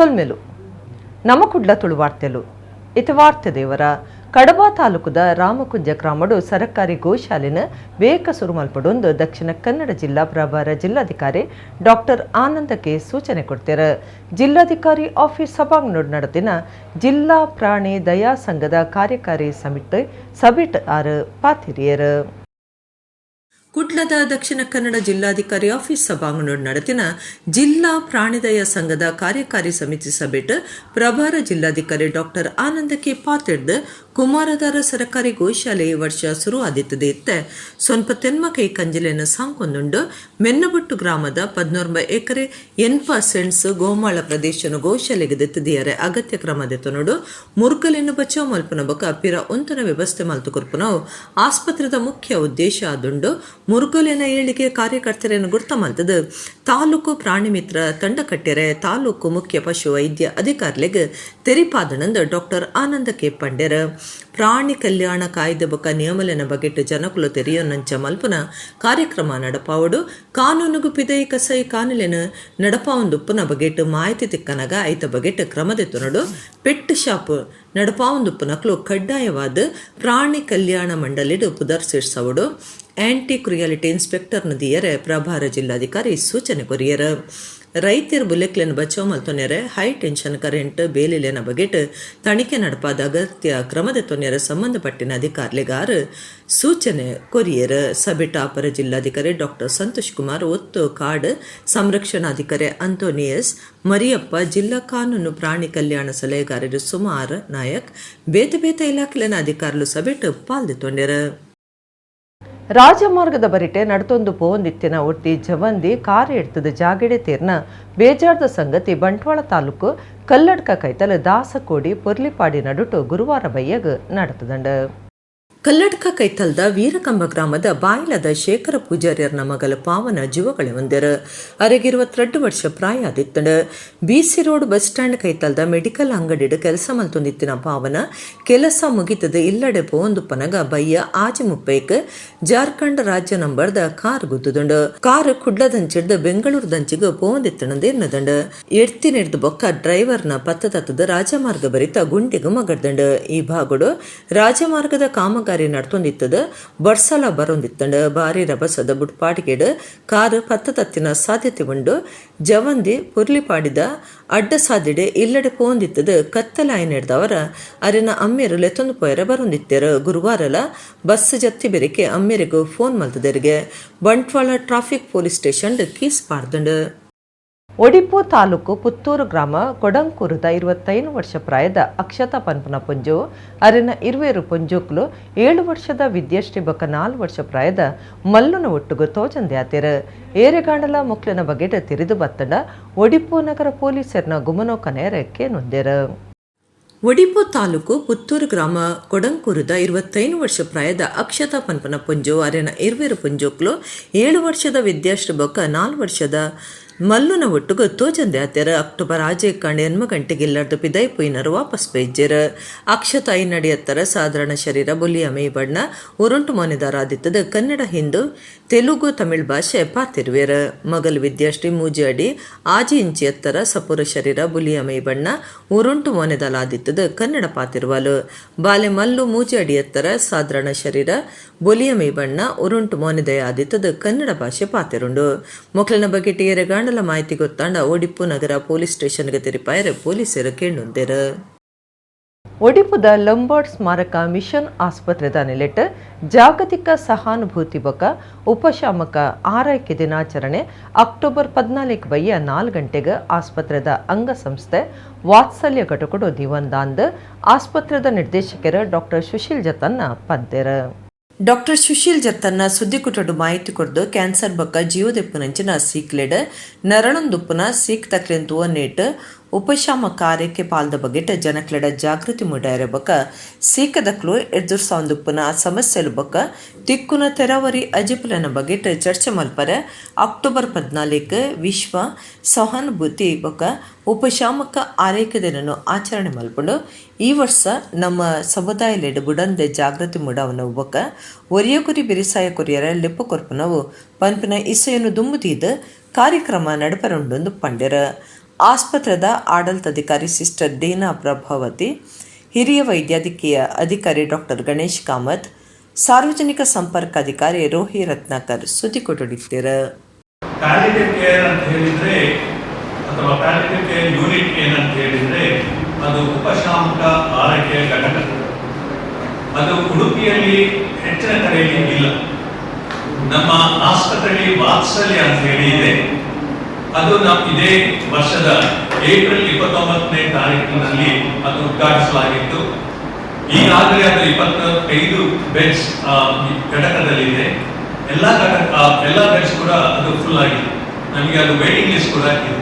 ಸೊಲ್ಮೆಲು. ನಮ ಕುಡ್ಲ ತುಳುವಾರ್ತೆಲು. ಇತ್ತೆ ವಾರ್ತೆ ದೇವರ. ಕಡಬ ತಾಲೂಕುದ ರಾಮಕುಂಜ ಗ್ರಾಮಡು ಸರಕಾರಿ ಗೋಶಾಲೆನ್ ಬೇಗ ಸುರು ಮಲ್ಪಡೊಂದು ದಕ್ಷಿಣ ಕನ್ನಡ ಜಿಲ್ಲಾ ಪ್ರಭಾರ ಜಿಲ್ಲಾಧಿಕಾರಿ ಡಾಕ್ಟರ್ ಆನಂದ ಕೆ ಸೂಚನೆ ಕೊಡ್ತಾರೆ. ಜಿಲ್ಲಾಧಿಕಾರಿ ಆಫೀಸ್ ಸಭಾಂಗಣಡ್ ನಡೆದಿನ ಜಿಲ್ಲಾ ಪ್ರಾಣಿ ದಯಾ ಸಂಘದ ಕಾರ್ಯಕಾರಿ ಸಮಿತಿ ಸಭೆಟ್ ಆರು ಪಾತಿರಿಯರು. ಕುಡ್ಲದ ದಕ್ಷಿಣ ಕನ್ನಡ ಜಿಲ್ಲಾಧಿಕಾರಿ ಆಫೀಸ್ ಸಭಾಂಗಣಡ್ ನಡೆದಿನ ಜಿಲ್ಲಾ ಪ್ರಾಣಿದಯ ಸಂಘದ ಕಾರ್ಯಕಾರಿ ಸಮಿತಿ ಸಭೆಟ್ ಪ್ರಭಾರ ಜಿಲ್ಲಾಧಿಕಾರಿ ಡಾಕ್ಟರ್ ಆನಂದ ಕೆ ಪಾತೆರ್ದ್, ಕುಮಾರಧಾರ ಸರಕಾರಿ ಗೋಶಾಲೆ ಈ ವರ್ಷ ಶುರು ಆದಿತ್ತದೆ. ಇತ್ತೆ ಸೊನ್ಪ ತೆನ್ಮ ಕೈ ಕಂಜಿಲೆನ ಸಾಂಕೊಂದುಂಡು. ಮೆನ್ನಬೊಟ್ಟು ಗ್ರಾಮದ 19 ಎಕರೆ 80 ಸೆಂಟ್ಸ್ ಗೋಮಾಳ ಪ್ರದೇಶನು ಗೋಶಾಲೆಗೆ ದೆತ್ತದಿಯರೆ ಅಗತ್ಯ ಕ್ರಮ ದೆತ್ತೊನೊಡು. ಮುರ್ಗಲೆನ್ ಬಚಾವ್ ಮಲ್ಪುನ ಬೊಕ ಪಿರ ಉಂತುನ ವ್ಯವಸ್ಥೆ ಮಲ್ತು ಕೊರ್ಪುನವು ಆಸ್ಪತ್ರೆದ ಮುಖ್ಯ ಉದ್ದೇಶ ಆದುಂಡು. ಮುರ್ಗಲೆನ ಏಳಿಗೆ ಕಾರ್ಯಕರ್ತರನ್ನು ಗುರ್ತ ಮಲ್ತದು ತಾಲೂಕು ಪ್ರಾಣಿ ಮಿತ್ರ ತಂಡ ಕಟ್ಟೆರೆ ತಾಲೂಕು ಮುಖ್ಯ ಪಶು ವೈದ್ಯ ಅಧಿಕಾರಿಲೆಗ್ ತೆರಿಪಾದಣಂದು ಡಾಕ್ಟರ್ ಆನಂದ ಕೆ ಪಂಡೆರ್. ಪ್ರಾಣಿ ಕಲ್ಯಾಣ ಕಾಯ್ದೆ ಬೊಕ ನಿಯಮಲೆನ ಬಗೆಟ್ ಜನಕುಲು ತೆರಿಯೊನಂಚ ಮಲ್ಪುನ ಕಾರ್ಯಕ್ರಮ ನಡಪಾವೊಡು. ಕಾನೂನುಗು ಪಿದಯಿ ಕಸೈ ಕಾನೂಲೆನ್ ನಡಪಾವೊಂದುಪ್ಪುನ ಬಗೆಟ್ ಮಾಹಿತಿ ತಿಕ್ಕನಗ ಐತ ಬಗೆಟ್ ಕ್ರಮ ದೆತ್ತೊನೊಡು. ಪೆಟ್ ಶಾಪ್ ನಡಪಾವೊಂದುಪ್ಪುನಕ್ಲು ಕಡ್ಡಾಯವಾದ ಪ್ರಾಣಿ ಕಲ್ಯಾಣ ಮಂಡಳಿಡ್ ಪುದರ್ ಸೇರ್ಸವಡು. ಆಂಟಿ ಕ್ರುಯಾಲಿಟಿ ಇನ್ಸ್ಪೆಕ್ಟರ್ ದಿಯರೆ ಪ್ರಭಾರ ಜಿಲ್ಲಾಧಿಕಾರಿ ಸೂಚನೆ ಕೊರಿಯರ್. ರೈತರು ಬುಲೆಕ್ಲೆನ್ ಬಚಾವ್ ಮಲ್ತೊನೆರೆ ಹೈ ಟೆನ್ಷನ್ ಕರೆಂಟ್ ಬೇಲಿಲೆನ ಬಗೆಟ್ ತನಿಖೆ ನಡಪಾದ ಅಗತ್ಯ ಕ್ರಮದ ತೊನೆರೆ ಸಂಬಂಧಪಟ್ಟಿನ ಅಧಿಕಾರಿಗಾರ ಸೂಚನೆ ಕೊರಿಯರ್. ಸಭೆಟ್ ಅಪರ ಜಿಲ್ಲಾಧಿಕಾರಿ ಡಾಕ್ಟರ್ ಸಂತೋಷ್ ಕುಮಾರ್, ಒತ್ತು ಕಾಡ್ ಸಂರಕ್ಷಣಾಧಿಕಾರಿ ಅಂತೋನಿಯಸ್ ಮರಿಯಪ್ಪ, ಜಿಲ್ಲಾ ಕಾನೂನು ಪ್ರಾಣಿ ಕಲ್ಯಾಣ ಸಲಹೆಗಾರರು ಸುಮಾರ್ ನಾಯಕ್, ಬೇತೆ ಬೇತೆ ಇಲಾಖೆಲಿನ ಅಧಿಕಾರಿಲು ಸಭೆಟ್ ಪಾಲ್ದೆತ್ತೊಂಡೆರ್. ರಾಜಮಾರ್ಗದ ಬರಿಟೆ ನಡತೊಂದು ಪೋವೊಂದಿತ್ತಿನ ಒರ್ತಿ ಜವಂದಿ ಕಾರ್ ಎಡ್ತದ ಜಾಗೆಡೆ ತೇರ್ನ ಬೇಜಾರ್ದ ಸಂಗತಿ ಬಂಟ್ವಾಳ ತಾಲೂಕು ಕಲ್ಲಡ್ಕ ಕೈತಲ ದಾಸಕೋಡಿ ಪೊರ್ಲಿಪಾಡಿ ನಡುಟು ಗುರುವಾರ ಬಯ್ಯಗ್ ನಡತದಂಡ. ಕಲ್ಲಡ್ಕ ಕೈತಲ್ದ ವೀರಕಂಬ ಗ್ರಾಮದ ಬಾಯಿಲದ ಶೇಖರ ಪೂಜಾರ್ಯರ್ನ ಮಗಲ ಪಾವನ ಜೀವಕಳೆ ಹೊಂದೆರ್. ಅರೆಗ್ 22 ವರ್ಷ ಪ್ರಾಯ ಆದಿತ್ತಂಡು. ಬಿಸಿ ರೋಡ್ ಬಸ್ ಸ್ಟ್ಯಾಂಡ್ ಕೈತಲ್ದ ಮೆಡಿಕಲ್ ಅಂಗಡಿಡ್ ಕೆಲಸ ಮಲ್ತೊಂದಿತ್ತಿನ ಪಾವನ ಕೆಲಸ ಮುಗಿತದ ಇಲ್ಲಡೆ ಪೋವೊಂದುಪ್ಪನಗ ಬಯ್ಯ 6:30ಕ್ ಜಾರ್ಖಂಡ್ ರಾಜ್ಯ ನಂಬರ್ದ ಕಾರ್ ಗುದ್ದುದುಂಡು. ಕಾರ್ ಕುಡ್ಲದಂಚಿಡ್ದ್ ಬೆಂಗಳೂರು ದಂಚಿಗ್ ಪೋವೊಂದಿತ್ತಣಂದು ಎನ್ನದಂಡು. ಎಡ್ತಿನೆಡ್ದ್ ಬೊಕ್ಕ ಡ್ರೈವರ್ನ ಪತ್ತ ತತ್ತದ ರಾಜಮಾರ್ಗ ಬರಿತ ಗುಂಡಿಗ್ ಮಗರ್ದಂಡು. ಈ ಭಾಗಡು ರಾಜಮಾರ್ಗದ ಕಾಮಗಾರಿ ನಡ್ತೊಂದಿತ್ತದ. ಬರ್ಸಲ ಬರೊಂದಿತ್ತಂಡು. ಬಾರಿ ರಭಸದ ಬುಡ್ಪಾಟಿಗೆಡ್ ಕಾರ್ ಪತ್ತ ತತ್ತಿನ ಸಾಧ್ಯತೆ ಉಂಡು. ಜವಂದಿ ಪುರ್ಲಿಪಾಡಿದ ಅಡ್ಡ ಸಾದಿಡೆ ಇಲ್ಲಡೆ ಪೋಂದಿತ್ತದ. ಕತ್ತಲಾಯಿನೆಡ್ದವರ ಅರೆನ ಅಮ್ಮೆರು ಲೆತ್ತೊಂದು ಪೋಯರೆ ಬರೊಂದಿತ್ತೆರ್. ಗುರುವಾರಲ ಬಸ್ ಜತ್ತಿ ಬೆರಿಕೆ ಅಮ್ಮೆರಿಗ್ ಫೋನ್ ಮಲ್ತದೆರ್ಗೆ. Bantwal traffic police station case ಪಾಡ್ದಂಡು. ಒಡಿಪು ತಾಲೂಕು ಪುತ್ತೂರು ಗ್ರಾಮ ಕೊಡಂಕೂರುದ 25 ವರ್ಷ ಪ್ರಾಯದ ಅಕ್ಷತಾ ಪನ್ಪುನ ಪೊಂಜು, ಅರೆನ ಇರುವೆರು ಪೊಂಜೋಕ್ಲು, 7 ವರ್ಷದ ವಿದ್ಯಾಶ್ರೀ ಬೊಕ 4 ವರ್ಷ ಪ್ರಾಯದ ಮಲ್ಲುನ ಒಟ್ಟುಗು ತೋಜಂದೆ ಆತೆರ್. ಏರೆಗಾಂಡಲ ಮೊಕ್ಲೆನ ಬಗೆಟ್ ತೆರಿದು ಬತ್ತಂಡ ಒಡಿಪು ನಗರ ಪೊಲೀಸರ್ನ ಗುಮನೋ ಕನೆಯರೆ ಕೇನೊಂದೆರ್. ಒಡಿಪು ತಾಲೂಕು ಪುತ್ತೂರು ಗ್ರಾಮ ಕೊಡಂಕೂರುದ 25 ವರ್ಷ ಪ್ರಾಯದ ಅಕ್ಷತಾ ಪನ್ಪನ ಪೊಂಜು, ಅರೆನ ಇರುವೆರು ಪೊಂಜೋಕ್ಲು, 7 ವರ್ಷದ ವಿದ್ಯಾಶ್ರೀ ಬೊಕ್ಕ 4 ವರ್ಷದ ಮಲ್ಲುನ ಒಟ್ಟುಗು ತೋಜಂದೆ ಆತೆರ್. ಅಕ್ಟೋಬರ್ 6 ಕಾಂಡೆ 8 ಗಂಟೆಗೆ ಇಲ್ಲರ್ದು ಪಿದೈ ಪೋಯಿನರು ವಾಪಸ್ ಬೈಜೆರ್. ಅಕ್ಷತಾ 5 ಅಡಿ ಎತ್ತರ, ಸಾಧಾರಣ ಶರೀರ, ಬೊಲಿಯ ಮೈ ಬಣ್ಣ, ಉರುಂಟು ಮೋನೆದಾರ ಆದಿತ್ತದ ಕನ್ನಡ, ಹಿಂದು, ತೆಲುಗು, ತಮಿಳ್ ಭಾಷೆ ಪಾತಿರುವೆರ್. ಮಗಲ್ ವಿದ್ಯಾಶ್ರೀ 3 ಅಡಿ 6 ಇಂಚ್ ಎತ್ತರ, ಸಪೂರ ಶರೀರ, ಬುಲಿಯ ಮೈ ಬಣ್ಣ, ಉರುಂಟು ಮೋನೆದಾಲ್ ಆದಿತ್ತದ ಕನ್ನಡ ಪಾತಿರುವಲು. ಬಾಲೆ ಮಲ್ಲು 3 ಅಡಿ ಎತ್ತರ, ಸಾಧಾರಣ ಶರೀರ, ಬೊಲಿಯ ಮೈ ಬಣ್ಣ, ಉರುಂಟು ಮೋನೆದಯ ಆದಿತ್ತದ ಕನ್ನಡ ಭಾಷೆ ಪಾತಿರುಂಡು. ಮೊಕ್ಲೆನ ಬಗ್ಗೆ ಏರೆಗಾಂಡಲ ಮಾಹಿತಿ ಗೊತ್ತಾಂಡ ಒಡಿಪು ನಗರ ಪೊಲೀಸ್ ಸ್ಟೇಷನ್ಗೆ ತೆರಿಪಾಯರೆ ಪೊಲೀಸರು ಕೇಂಡೊಂದೆರ್. ಒಡಿಪುದ ಲಂಬಾರ್ಡ್ ಸ್ಮಾರಕ ಮಿಷನ್ ಆಸ್ಪತ್ರೆದ ನೆಲೆಟ್ ಜಾಗತಿಕ ಸಹಾನುಭೂತಿ ಬೊಕ ಉಪಶಾಮಕ ಆರೈಕೆ ದಿನಾಚರಣೆ ಅಕ್ಟೋಬರ್ 14 ಬಯ್ಯ 4 ಗಂಟೆಗೆ ಆಸ್ಪತ್ರೆದ ಅಂಗಸಂಸ್ಥೆ ವಾತ್ಸಲ್ಯ ಘಟಕಡು ದಿವಂದಾಂದ್ ಆಸ್ಪತ್ರೆದ ನಿರ್ದೇಶಕರು ಡಾಕ್ಟರ್ ಸುಶೀಲ್ ಜತನ್ನ ಪಂತೆರ್. ಡಾಕ್ಟರ್ ಸುಶೀಲ್ ಜತ್ತನ್ನ ಸುದ್ದಿಕುಟಡು ಮಾಹಿತಿ ಕೊರ್ದು, ಕ್ಯಾನ್ಸರ್ ಬೊಕ್ಕ ಜೀವದೆಪ್ಪುನಂಚಿನ ಸೀಕ್ಲೆಡ್ ನರಳೊಂದುಪ್ಪುನ ಸೀಕ್ ತಕ್ಲೆನ್ ತುವನೇಟ್ ಉಪಶಾಮ ಕಾರ್ಯಕ್ಕೆ ಪಾಲ್ದ ಬಗೆಟ್ ಜನಕ್ಲೆಡ ಜಾಗೃತಿ ಮೂಡಾಯರೆ ಬೊಕ್ಕ ಸೀಕದಕ್ಲು ಎದುರ್ಸಾವೊಂದುಪ್ಪುನ ಸಮಸ್ಯೆಲು ಬೊಕ್ಕ ತಿಕ್ಕುನ ತೆರವರಿ ಅಜಿಪುಲೆನ ಬಗೆಟ್ ಚರ್ಚೆ ಮಲ್ಪರೆ ಅಕ್ಟೋಬರ್ 14 ವಿಶ್ವ ಸಹಾನುಭೂತಿ ಬೊಕ್ಕ ಉಪಶಾಮಕ ಆರೈಕೆ ದಿನನು ಆಚರಣೆ ಮಲ್ಪುಂಡು. ಈ ವರ್ಷ ನಮ್ಮ ಸಮುದಾಯಲೆಡ್ ಬುಡಂದೆ ಜಾಗೃತಿ ಮೂಡಾವನವು ಬೊಕ್ಕ ಒರಿಯಗುರಿ ಬಿರಿಸಾಯ ಕೊರಿಯರ ಲೆಪ್ಪು ಕೊರ್ಪುನವು ಪನ್ಪಿನ ಇಸೆಯನ್ನು ದುಂಬುದೀದ್ ಕಾರ್ಯಕ್ರಮ ನಡಪರುಂಡು ಪಂಡೆರ್. ಆಸ್ಪತ್ರೆದ ಆಡಳಿತಾಧಿಕಾರಿ ಸಿಸ್ಟರ್ ಡೀನಾ ಪ್ರಭಾವತಿ, ಹಿರಿಯ ವೈದ್ಯಾಧಿಕೀಯ ಅಧಿಕಾರಿ ಡಾಕ್ಟರ್ ಗಣೇಶ್ ಕಾಮತ್, ಸಾರ್ವಜನಿಕ ಸಂಪರ್ಕ ಅಧಿಕಾರಿ ರೋಹಿ ರತ್ನಾಕರ್ ಸುದ್ದಿ ಕೊಟ್ಟಡಿದ್ದೀರ. ಪ್ಯಾಲಿಯೇಟಿವ್ ಕೇರ್ ಅಂತ ಹೇಳಿದ್ರೆ ಅಥವಾ ಪ್ಯಾಲಿಯೇಟಿವ್ ಕೇರ್ ಯೂನಿಟ್ ಏನಂತ ಹೇಳಿದ್ರೆ, ಅದು ಉಪಶಾಮಕ ಆರೈಕೆಯ ಘಟಕ. ಅದು ಉಡುಪಿಯಲ್ಲಿ ಹೆಚ್ಚಿನ ಕಡೆಯಲ್ಲಿ ಇಲ್ಲ. ನಮ್ಮ ಆಸ್ಪತ್ರೆಯಲ್ಲಿ ವಾತ್ಸಲ್ಯ ಅಂತ ಹೇಳಿ ಇದೆ. ಅದು ನಮ್ಮ ಇದೇ ವರ್ಷದ ಏಪ್ರಿಲ್ 29ನೇ ತಾರೀಕಿನಲ್ಲಿ ಅದು ಉದ್ಘಾಟಿಸಲಾಗಿತ್ತು. ಈಗಾಗಲೇ ಅದು 25 ಬೆಡ್ಸ್ ಘಟಕದಲ್ಲಿದೆ. ಎಲ್ಲ ಘಟಕ, ಎಲ್ಲ ಬೆಡ್ಸ್ ಕೂಡ ಅದು ಫುಲ್ ಆಗಿದೆ. ನಮಗೆ ಅದು ವೇಟಿಂಗ್ ಲಿಸ್ಟ್ ಕೂಡ ಇದೆ.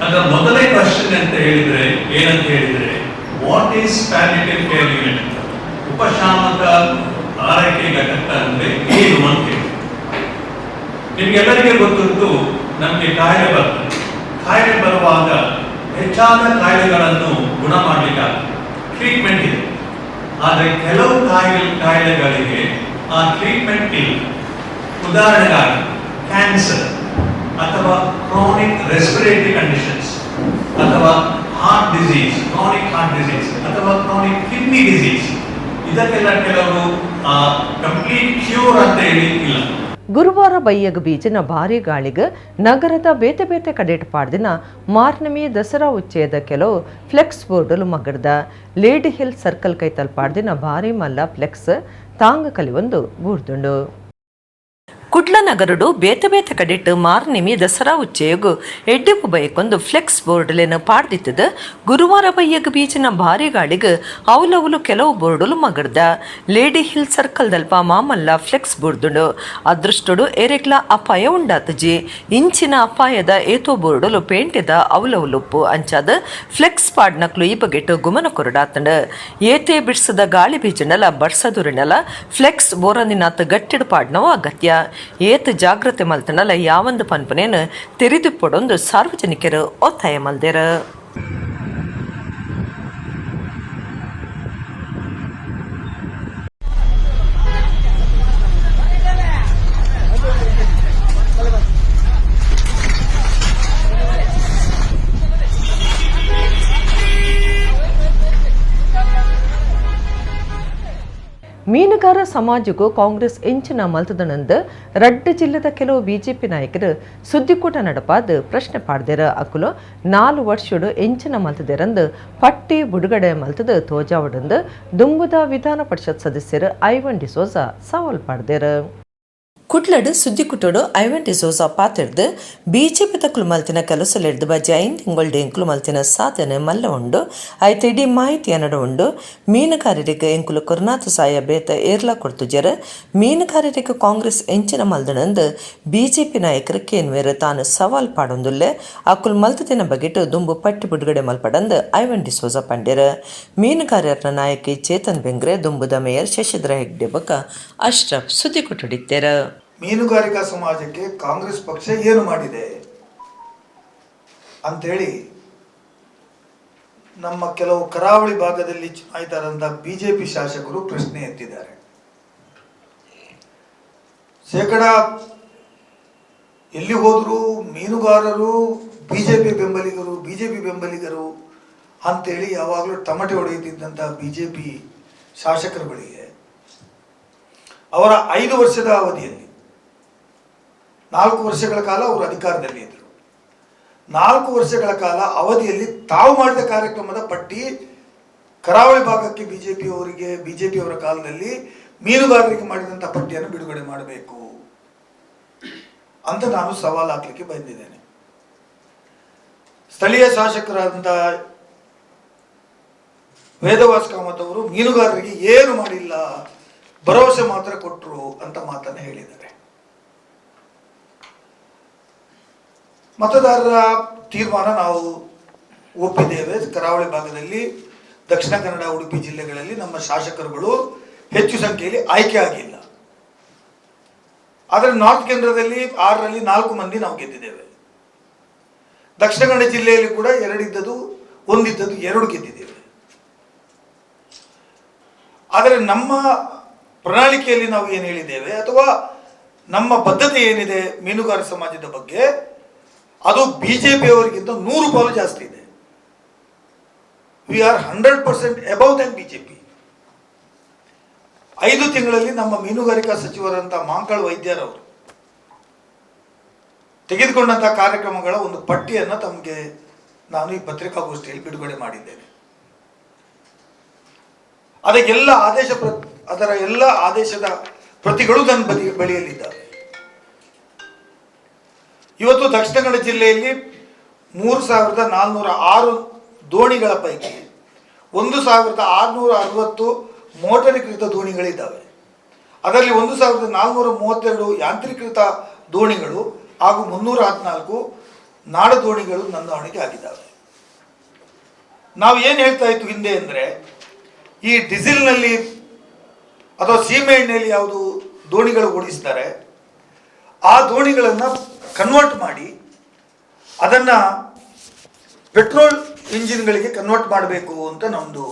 ಅದರ ಮೊದಲನೇ ಕ್ವಶನ್ ಅಂತ ಹೇಳಿದ್ರೆ, ಏನಂತ ಹೇಳಿದ್ರೆ, what is palliative care unit ಅಂತ? ಉಪಶಾಮಕ ಆರೈಕೆ ಘಟಕ ಅಂದ್ರೆ ಏನು ಅಂತ ಹೇಳಿ. ನಿಮ್ಗೆಲ್ಲರಿಗೆ ಗೊತ್ತುಂಟು, ನಮಗೆ ಕಾಯಿಲೆ ಬರ್ತದೆ. ಕಾಯಿಲೆ ಬರುವಾಗ ಹೆಚ್ಚಾದ ಕಾಯಿಲೆಗಳನ್ನು ಗುಣ ಮಾಡಲಿಕ್ಕೆ ಟ್ರೀಟ್ಮೆಂಟ್ ಇದೆ. ಆದರೆ ಕೆಲವು ಕಾಯಿಲೆಗಳಿಗೆ ಆ ಟ್ರೀಟ್ಮೆಂಟ್ ಇಲ್ಲ. ಉದಾಹರಣೆಗಾಗಿ ಕ್ಯಾನ್ಸರ್ ಅಥವಾ ಕ್ರಾನಿಕ್ ರೆಸ್ಪಿರೇಟರಿ ಕಂಡೀಷನ್ಸ್ ಅಥವಾ heart disease, chronic heart disease ಅಥವಾ ಕ್ರಾನಿಕ್ ಕಿಡ್ನಿ ಡಿಸೀಸ್, ಇದಕ್ಕೆಲ್ಲ ಕೆಲವರು ಕಂಪ್ಲೀಟ್ ಕ್ಯೂರ್ ಅಂತ ಹೇಳಿ ಇಲ್ಲ. ಗುರುವಾರ ಬಯ್ಯಗ ಬೀಜಿನ ಭಾರಿ ಗಾಳಿಗೆ ನಗರದ ಬೇತೆ ಬೇತೆ ಕಡೆಟ್ ಪಾಡ್ದಿನ ಮಾರ್ನಮಿ ದಸರಾ ಉಚ್ಚಯದ ಕೆಲವು ಫ್ಲೆಕ್ಸ್ ಬೋರ್ಡಲು ಮಗಡ್ದ. ಲೇಡಿ ಹಿಲ್ ಸರ್ಕಲ್ ಕೈತಲ್ ಪಾಡ್ದಿನ ಭಾರಿ ಮಲ್ಲ ಫ್ಲೆಕ್ಸ್ ತಾಂಗ ಕಲಿವೊಂದು ಬೂರ್ದುಂಡು. ಕುಡ್ಲ ನಗರಡು ಬೇತೆ ಬೇತೆ ಕಡೆಟ್ ಮಾರ್ನಿಮಿ ದಸರಾ ಉಚ್ಚಯಗು ಎಡ್ಡಿಪು ಬೈಕೊಂದು ಫ್ಲೆಕ್ಸ್ ಬೋರ್ಡ್ಲೇನು ಪಾಡ್ದಿತ್ತದ. ಗುರುವಾರ ಬಯ್ಯಗ ಬೀಚಿನ ಭಾರಿ ಗಾಳಿಗೆ ಅವಲವಲು ಕೆಲವು ಬೋರ್ಡುಲು ಮಗಡ್ದ. ಲೇಡಿ ಹಿಲ್ ಸರ್ಕಲ್ ದಲ್ಪ ಮಾಮಲ್ಲ ಫ್ಲೆಕ್ಸ್ ಬೋರ್ದುಂಡು. ಅದೃಷ್ಟಡು ಎರೆಗ್ಲ ಅಪಾಯ ಉಂಡಾತಜಿ. ಇಂಚಿನ ಅಪಾಯದ ಏತೋ ಬೋರ್ಡುಲು ಪೇಂಟೆದ ಅವಲವಲುಪ್ಪು. ಅಂಚಾದ ಫ್ಲೆಕ್ಸ್ ಪಾಡ್ನಕ್ಲು ಈ ಬಗೆಟ್ ಗುಮನ ಕೊರಡಾತಂಡ. ಏತೆ ಬಿಡ್ಸದ ಗಾಳಿ ಬೀಜನಲ ಬಡ್ಸದುರಿನಲ ಫ್ಲೆಕ್ಸ್ ಬೋರಂದಿನಾತ್ ಗಟ್ಟಿಡು ಪಾಡ್ನವು ಅಗತ್ಯ. ಏತ್ ಜಾಗ್ರತೆ ಮಲ್ತನಲ ಯಾವಂದು ಪನ್ಪನೇನು ತೆರಿದುಪೊಡೊಂದು ಸಾರ್ವಜನಿಕರು ಒತ್ತಾಯ ಮಲ್ದೆರ. ಮೀನುಗಾರ ಸಮಾಜಕ್ಕೂ ಕಾಂಗ್ರೆಸ್ ಎಂಚಿನ ಮಲ್ತದನಂದು ರಡ್ಡ್ ಜಿಲ್ಲೆದ ಕೆಲವು ಬಿಜೆಪಿ ನಾಯಕರು ಸುದ್ದಿಕೂಟ ನಡಪಾದ ಪ್ರಶ್ನೆ ಪಾಡ್ದೆರ. ಅಕುಲು 4 ವರ್ಷಡು ಎಂಚಿನ ಮಲ್ತದೆರಂದು ಪಟ್ಟಿ ಬುಡುಗಡೆ ಮಲ್ತದ ತೋಜಾವಡಂದು ದುಂಬುದ ವಿಧಾನ ಪರಿಷತ್ ಸದಸ್ಯರು ಐವನ್ ಡಿಸೋಜಾ ಸವಾಲ್ ಪಾಡ್ದೆರ. ಕುಡ್ಲಡ್ ಸುದ್ದಿಕುಟೋಡು ಐವನ್ ಡಿಸೋಜಾ ಪಾತಿರ್ದು, ಬಿಜೆಪಿ ತಕ್ಕಲು ಮಲ್ತಿನ ಕೆಲಸಲೆಡ್ದು ಬಜ್ಜಿ 5 ತಿಂಗಳು ಎಂಕುಲು ಮಲ್ತಿನ ಸಾಧನೆ ಮಲ್ಲ ಉಂಡು. ಐತ ಇಡೀ ಮಾಹಿತಿ ಅನ್ನಡ ಉಂಡು. ಮೀನುಗಾರರಿಗೆ ಎಂಕುಲು ಕೊರ್ನಾಥ ಸಾಯ ಬೇತ ಏರ್ಲಾ ಕೊಡ್ತುಜೆರ್. ಮೀನುಗಾರರಿಗೆ ಕಾಂಗ್ರೆಸ್ ಎಂಚಿನ ಮಲ್ದಣಂದು ಬಿಜೆಪಿ ನಾಯಕರು ಕೇನ್ವೇರ್. ತಾನು ಸವಾಲ್ ಪಾಡೊಂದುಲ್ಲೆ. ಅಕುಲ್ ಮಲ್ತದಿನ ಬಗೆಟ್ ದುಂಬು ಪಟ್ಟಿ ಬಿಡುಗಡೆ ಮಲ್ಪಡಂದು ಐವನ್ ಡಿಸೋಜಾ ಪಂಡೆರ್. ಮೀನುಗಾರರ ನಾಯಕಿ ಚೇತನ್ ಬೆಂಗ್ರೆ, ದುಂಬುದ ಮೇಯರ್ ಶಶಿಧರ ಹೆಗ್ಡೆ ಬೊಕ ಅಶ್ರಫ್ ಸುದ್ದಿ ಕೊಟ್ಟಡಿದ್ದೇರ. ಮೀನುಗಾರಿಕಾ ಸಮಾಜಕ್ಕೆ ಕಾಂಗ್ರೆಸ್ ಪಕ್ಷ ಏನು ಮಾಡಿದೆ ಅಂಥೇಳಿ ನಮ್ಮ ಕೆಲವು ಕರಾವಳಿ ಭಾಗದಲ್ಲಿ ಚುನಾಯಿತರಾದಂಥ ಬಿಜೆಪಿ ಶಾಸಕರು ಪ್ರಶ್ನೆ ಎತ್ತಿದ್ದಾರೆ. ಶೇಕಡ ಎಲ್ಲಿ ಹೋದರೂ ಮೀನುಗಾರರು ಬಿಜೆಪಿ ಬೆಂಬಲಿಗರು, ಬಿಜೆಪಿ ಬೆಂಬಲಿಗರು ಅಂಥೇಳಿ ಯಾವಾಗಲೂ ಟಮಟೆ ಹೊಡೆಯುತ್ತಿದ್ದಂಥ ಬಿಜೆಪಿ ಶಾಸಕರುಗಳಿಗೆ ಅವರ 5 ವರ್ಷದ ಅವಧಿಯಲ್ಲಿ, 4 ವರ್ಷಗಳ ಕಾಲ ಅವರು ಅಧಿಕಾರದಲ್ಲಿ ಇದ್ದರು. 4 ವರ್ಷಗಳ ಕಾಲ ಅವಧಿಯಲ್ಲಿ ತಾವು ಮಾಡಿದ ಕಾರ್ಯಕ್ರಮದ ಪಟ್ಟಿ ಕರಾವಳಿ ಭಾಗಕ್ಕೆ ಬಿಜೆಪಿಯವರಿಗೆ, ಬಿಜೆಪಿಯವರ ಕಾಲದಲ್ಲಿ ಮೀನುಗಾರರಿಗೆ ಮಾಡಿದಂಥ ಪಟ್ಟಿಯನ್ನು ಬಿಡುಗಡೆ ಮಾಡಬೇಕು ಅಂತ ನಾನು ಸವಾಲು ಹಾಕಲಿಕ್ಕೆ ಬಂದಿದ್ದೇನೆ. ಸ್ಥಳೀಯ ಶಾಸಕರಾದಂಥ ವೇದವ್ಯಾಸ್ ಕಾಮತ್ ಅವರು ಮೀನುಗಾರರಿಗೆ ಏನು ಮಾಡಿಲ್ಲ, ಭರವಸೆ ಮಾತ್ರ ಕೊಟ್ಟರು ಅಂತ ಮಾತನ್ನು ಹೇಳಿದ್ದಾರೆ. ಮತದಾರರ ತೀರ್ಮಾನ ನಾವು ಒಪ್ಪಿದ್ದೇವೆ. ಕರಾವಳಿ ಭಾಗದಲ್ಲಿ ದಕ್ಷಿಣ ಕನ್ನಡ, ಉಡುಪಿ ಜಿಲ್ಲೆಗಳಲ್ಲಿ ನಮ್ಮ ಶಾಸಕರುಗಳು ಹೆಚ್ಚು ಸಂಖ್ಯೆಯಲ್ಲಿ ಆಯ್ಕೆ ಆಗಿಲ್ಲ. ಆದರೆ ನಾರ್ತ್ ಕೇಂದ್ರದಲ್ಲಿ 6ರಲ್ಲಿ 4 ಮಂದಿ ನಾವು ಗೆದ್ದಿದ್ದೇವೆ. ದಕ್ಷಿಣ ಕನ್ನಡ ಜಿಲ್ಲೆಯಲ್ಲಿ ಕೂಡ 2 ಇದ್ದದ್ದು 1 ಇದ್ದದ್ದು 2 ಗೆದ್ದಿದ್ದೇವೆ. ಆದರೆ ನಮ್ಮ ಪ್ರಣಾಳಿಕೆಯಲ್ಲಿ ನಾವು ಏನು ಹೇಳಿದ್ದೇವೆ ಅಥವಾ ನಮ್ಮ ಬದ್ಧತೆ ಏನಿದೆ ಮೀನುಗಾರ ಸಮಾಜದ ಬಗ್ಗೆ, ಅದು ಬಿ ಜೆ ಪಿಯವರಿಗಿಂತ 100 ಪಾಲು ಜಾಸ್ತಿ ಇದೆ. We are 100% above than B J P. 5 ತಿಂಗಳಲ್ಲಿ ನಮ್ಮ ಮೀನುಗಾರಿಕಾ ಸಚಿವರಂಥ ಮಾಂಕಳ್ ವೈದ್ಯರವರು ತೆಗೆದುಕೊಂಡಂಥ ಕಾರ್ಯಕ್ರಮಗಳ ಒಂದು ಪಟ್ಟಿಯನ್ನು ತಮಗೆ ನಾನು ಈ ಪತ್ರಿಕಾಗೋಷ್ಠಿಯಲ್ಲಿ ಬಿಡುಗಡೆ ಮಾಡಿದ್ದೇನೆ. ಅದಕ್ಕೆಲ್ಲ ಆದೇಶ ಅದರ ಎಲ್ಲ ಆದೇಶದ ಪ್ರತಿಗಳು ನನ್ನ ಬಳಿಯಲ್ಲಿದ್ದಾವೆ. ಇವತ್ತು ದಕ್ಷಿಣ ಕನ್ನಡ ಜಿಲ್ಲೆಯಲ್ಲಿ 3406 ದೋಣಿಗಳ ಪೈಕಿ 1660 ಮೋಟರೀಕೃತ ದೋಣಿಗಳಿದ್ದಾವೆ. ಅದರಲ್ಲಿ 1432 ಯಾಂತ್ರೀಕೃತ ದೋಣಿಗಳು ಹಾಗೂ 314 ನಾಡ ದೋಣಿಗಳು ನೋಂದಣಿಗೆ ಆಗಿದ್ದಾವೆ. ನಾವು ಏನು ಹೇಳ್ತಾ ಇತ್ತು ಹಿಂದೆ ಅಂದರೆ, ಈ ಡೀಸೆಲ್ನಲ್ಲಿ ಅಥವಾ ಸೀಮೆಎಣ್ಣೆಯಲ್ಲಿ ಯಾವುದು ದೋಣಿಗಳು ಓಡಿಸ್ತಾರೆ, ಆ ದೋಣಿಗಳನ್ನು ಕನ್ವರ್ಟ್ ಮಾಡಿ ಅದನ್ನು ಪೆಟ್ರೋಲ್ ಇಂಜಿನ್ಗಳಿಗೆ ಕನ್ವರ್ಟ್ ಮಾಡಬೇಕು ಅಂತ ನಮ್ಮದು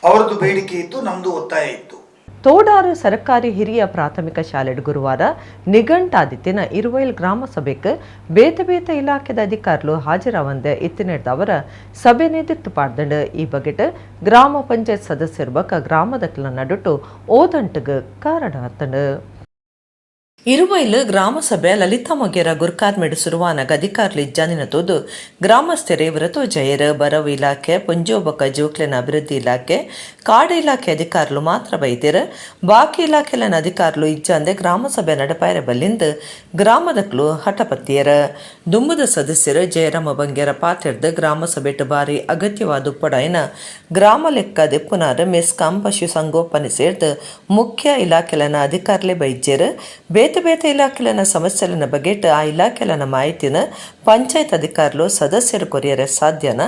ಅವರದ್ದು ಬೇಡಿಕೆ ಇತ್ತು, ನಮ್ಮದು ಒತ್ತಾಯ ಇತ್ತು. ತೋಡಾರು ಸರ್ಕಾರಿ ಹಿರಿಯ ಪ್ರಾಥಮಿಕ ಶಾಲೆಡ್ ಗುರುವಾರ ನಿಘಂಟಾದಿತ್ತಿನ ಇರುವೈಲ್ ಗ್ರಾಮ ಸಭೆಗೆ ಬೇತೆ ಬೇತೆ ಇಲಾಖೆದ ಅಧಿಕಾರಿಗಳು ಹಾಜರಾವಂದೆ ಇತ್ತಿನೆಡ್ದವರ ಸಭೆ ನೇತೃತ್ವ ಪಾಡ್ದಂಡು. ಈ ಬಗೆಟ್ ಗ್ರಾಮ ಪಂಚಾಯತ್ ಸದಸ್ಯರ ಬಕ ಗ್ರಾಮದಕ್ಲ ನಡುಟು ಓದಂಟಗ್ ಕಾರಣ ಆತಂಡು. ಇರುವೈಲ್ ಗ್ರಾಮ ಸಭೆ ಲಲಿತಾ ಮೊಗೇರ ಗುರ್ಕಾರ್ಮೆಡು ಸುರುವಾನಗ ಅಧಿಕಾರಿಲು ಇಜ್ಜಾನಿನ ತೋದು ಗ್ರಾಮಸ್ಥರೇ ವ್ರತೋಜಯರ್. ಬರವು ಇಲಾಖೆ, ಪೊಂಜೋಬಕ ಜೋಕ್ಲೆನ ಅಭಿವೃದ್ಧಿ ಇಲಾಖೆ, ಕಾಡು ಇಲಾಖೆ ಅಧಿಕಾರಿಲು ಮಾತ್ರ ಬೈದಿರು. ಬಾಕಿ ಇಲಾಖೆಲನ ಅಧಿಕಾರಿಲು ಇಜ್ಜಾಂದೆ ಗ್ರಾಮ ಸಭೆ ನಡಪಾಯರ ಬಲ್ಲಿಂದ ಗ್ರಾಮದಕ್ಲು ಹಠಪತ್ತಿಯರ. ದುಂಬುದ ಸದಸ್ಯರು ಜಯರಾಮ ಬಂಗೇರ ಪಾತೆರ್ದು ಗ್ರಾಮ ಸಭೆಟ್ ಬಾರಿ ಅಗತ್ಯವಾದ ಉಪ್ಪಡಾಯಿನ ಗ್ರಾಮ ಲೆಕ್ಕ ದೆಪ್ಪುನಾರ್ ಮೆಸ್ಕಾಂ, ಪಶು ಸಂಗೋಪನೆ ಸೇರ್ದು ಮುಖ್ಯ ಇಲಾಖೆಲನ ಅಧಿಕಾರಿಲೇ ಬೈಜ್ಯರು. ಬೇತೆ ಬೇತೆ ಇಲಾಖೆಲನ ಸಮಸ್ಯೆಲನ ಬಗೆಟ್ ಆ ಇಲಾಖೆಲನ ಮಾಹಿತಿನ ಪಂಚಾಯತ್ ಅಧಿಕಾರಿಲು ಸದಸ್ಯರು ಕೊರಿಯರೆ ಸಾಧ್ಯನ.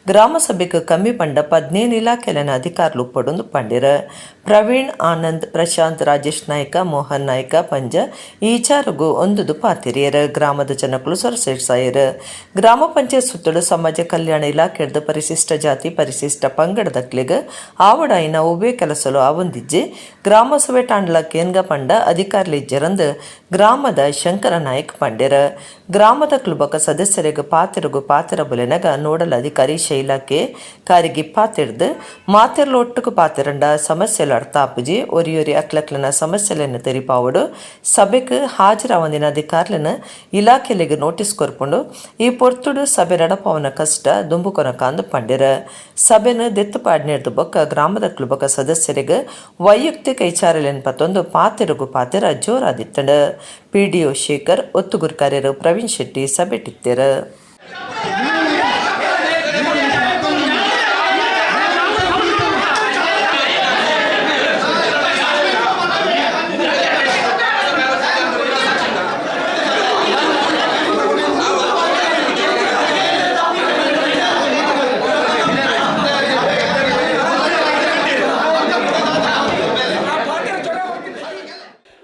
ಗ್ರಾಮ ಸಭೆಗೆ ಕಮ್ಮಿ ಪಂಡ 15 ಇಲಾಖೆಲನ ಅಧಿಕಾರಿಲು ಉಪ್ಪಡೊಂದು ಪಂಡಿರ. ಪ್ರವೀಣ್ ಆನಂದ್, ಪ್ರಶಾಂತ್, ರಾಜೇಶ್ ನಾಯ್ಕ, ಮೋಹನ್ ನಾಯ್ಕ ಪಂಜ ಈಚಾರುಗು ಒಂದುದು ಪಾತಿರಿಯರ್. ಗ್ರಾಮದ ಜನಕುಲು ಸೊರಸೇರ್ಸಾಯರ್. ಗ್ರಾಮ ಪಂಚಾಯತ್ ಸುತ್ತಲು ಸಮಾಜ ಕಲ್ಯಾಣ ಇಲಾಖೆಡ್ದು ಪರಿಶಿಷ್ಟ ಜಾತಿ, ಪರಿಶಿಷ್ಟ ಪಂಗಡದಕ್ಲಿಗ್ ಆವಡಾಯಿನ ಒವ್ವೇ ಕೆಲಸಲು ಆವೊಂದಿಜ್ಜಿ. ಗ್ರಾಮ ಸಭೆ ಟಾಂಡ್ಲ ಕೇನ್ಗ ಪಂಡ ಅಧಿಕಾರಿಲು ಇಜ್ಜರಂದು ಗ್ರಾಮದ ಶಂಕರ ನಾಯಕ್ ಪಂಡೆರ. ಗ್ರಾಮದ ಕ್ಲುಬಕ ಸದಸ್ಯರಿಗೆ ಪಾತಿರಗು ಪಾತಿರ ಬುಲೆನಗ ನೋಡಲ್ ಅಧಿಕಾರಿ ಶೈಲಾ ಕೆ ಕಾರಿಗೆ ಪಾತಿರ್ದು ಮಾತಿರ್ಲ ಒಟ್ಟುಕು ಪಾತಿರಂಡ ಸಮಸ್ಯೆಲು ಅರ್ಥ ಆಪುಜಿ. ಒರಿಯೊರಿ ಅಕ್ಲಕ್ಲನ ಸಮಸ್ಯೆಲೆನ್ ತೆರಿಪಾವಡು. ಸಭೆಗೆ ಹಾಜರಾವಂದಿನ ಅಧಿಕಾರಿಲನ ಇಲಾಖೆಲೆಗ್ ನೋಟಿಸ್ ಕೊರ್ಪುಂಡು. ಈ ಪೊರ್ತುಡು ಸಭೆ ನಡಪವನ ಕಷ್ಟ ದುಂಬುಕೊನಕಾಂದು ಪಂಡೆರ. ಸಭೆನ ದೆತ್ತು ಪಾಡ್ನೆರ್ದು ಬೊಕ್ಕ ಗ್ರಾಮದ ಕ್ಲುಬಕ ಸದಸ್ಯರಿಗೆ ವೈಯಕ್ತಿಕ ವಿಚಾರಲೆನ್ ಪತ್ತೊಂದು ಪಾತಿರಗು ಪಾತಿರ ಜೋರಾದಿತ್ತಂಡು. ಪಿಡಿಒ ಶೇಖರ್, ಒತ್ತುಗುರ್ಕಾರ್ಯರು ಪ್ರವೀಣ್ ಶೆಟ್ಟಿ ಸಭೆಟಿತ್ತೆರು.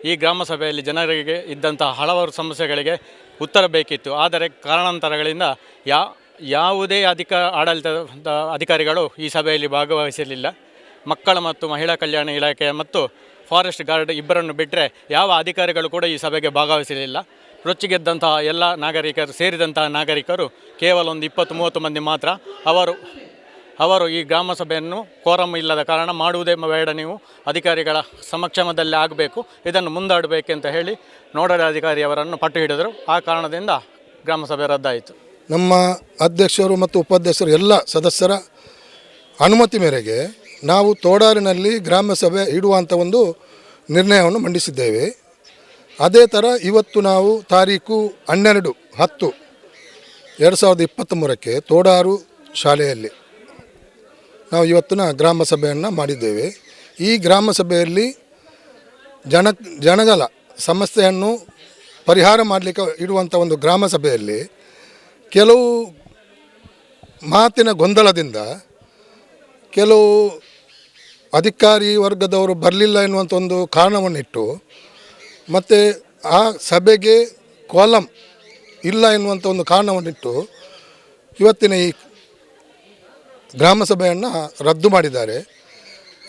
ಈ ಗ್ರಾಮ ಸಭೆಯಲ್ಲಿ ಜನರಿಗೆ ಇದ್ದಂತಹ ಹಲವಾರು ಸಮಸ್ಯೆಗಳಿಗೆ ಉತ್ತರ ಬೇಕಿತ್ತು. ಆದರೆ ಕಾರಣಾಂತರಗಳಿಂದ ಯಾವುದೇ ಆಡಳಿತದ ಅಧಿಕಾರಿಗಳು ಈ ಸಭೆಯಲ್ಲಿ ಭಾಗವಹಿಸಲಿಲ್ಲ. ಮಕ್ಕಳ ಮತ್ತು ಮಹಿಳಾ ಕಲ್ಯಾಣ ಇಲಾಖೆ ಮತ್ತು ಫಾರೆಸ್ಟ್ ಗಾರ್ಡ್ ಇಬ್ಬರನ್ನು ಬಿಟ್ಟರೆ ಯಾವ ಅಧಿಕಾರಿಗಳು ಕೂಡ ಈ ಸಭೆಗೆ ಭಾಗವಹಿಸಲಿಲ್ಲ. ರೊಚ್ಚಿಗೆದ್ದಂತಹ ಎಲ್ಲ ನಾಗರಿಕರು ಸೇರಿದಂತಹ ನಾಗರಿಕರು ಕೇವಲ ಒಂದು 20-30 ಮಂದಿ ಮಾತ್ರ. ಅವರು ಈ ಗ್ರಾಮ ಸಭೆಯನ್ನು ಕೋರಮ್ ಇಲ್ಲದ ಕಾರಣ ಮಾಡುವುದೇ ಬೇಡ, ನೀವು ಅಧಿಕಾರಿಗಳ ಸಮಕ್ಷಮದಲ್ಲಿ ಆಗಬೇಕು, ಇದನ್ನು ಮುಂದಾಡಬೇಕೆಂತ ಹೇಳಿ ನೋಡಲ್ ಅಧಿಕಾರಿಯವರನ್ನು ಪಟ್ಟು ಹಿಡಿದರು. ಆ ಕಾರಣದಿಂದ ಗ್ರಾಮ ಸಭೆ ರದ್ದಾಯಿತು. ನಮ್ಮ ಅಧ್ಯಕ್ಷರು ಮತ್ತು ಉಪಾಧ್ಯಕ್ಷರು ಎಲ್ಲ ಸದಸ್ಯರ ಅನುಮತಿ ಮೇರೆಗೆ ನಾವು ತೋಡಾರಿನಲ್ಲಿ ಗ್ರಾಮ ಸಭೆ ಇಡುವಂಥ ಒಂದು ನಿರ್ಣಯವನ್ನು ಮಂಡಿಸಿದ್ದೇವೆ. ಅದೇ ಥರ ಇವತ್ತು ನಾವು ತಾರೀಕು 12/10/2023 ತೋಡಾರು ಶಾಲೆಯಲ್ಲಿ ನಾವು ಇವತ್ತಿನ ಗ್ರಾಮ ಸಭೆಯನ್ನು ಮಾಡಿದ್ದೇವೆ. ಈ ಗ್ರಾಮ ಸಭೆಯಲ್ಲಿ ಜನಗಳ ಸಮಸ್ಯೆಯನ್ನು ಪರಿಹಾರ ಮಾಡಲಿಕ್ಕೆ ಇಡುವಂಥ ಒಂದು ಗ್ರಾಮ ಸಭೆಯಲ್ಲಿ ಕೆಲವು ಮಾತಿನ ಗೊಂದಲದಿಂದ ಕೆಲವು ಅಧಿಕಾರಿ ವರ್ಗದವರು ಬರಲಿಲ್ಲ ಎನ್ನುವಂಥ ಒಂದು ಕಾರಣವನ್ನಿಟ್ಟು ಮತ್ತು ಆ ಸಭೆಗೆ ಕಾಲಮ್ ಇಲ್ಲ ಎನ್ನುವಂಥ ಒಂದು ಕಾರಣವನ್ನಿಟ್ಟು ಇವತ್ತಿನ ಈ ಗ್ರಾಮ ಸಭೆಯನ್ನು ರದ್ದು ಮಾಡಿದ್ದಾರೆ.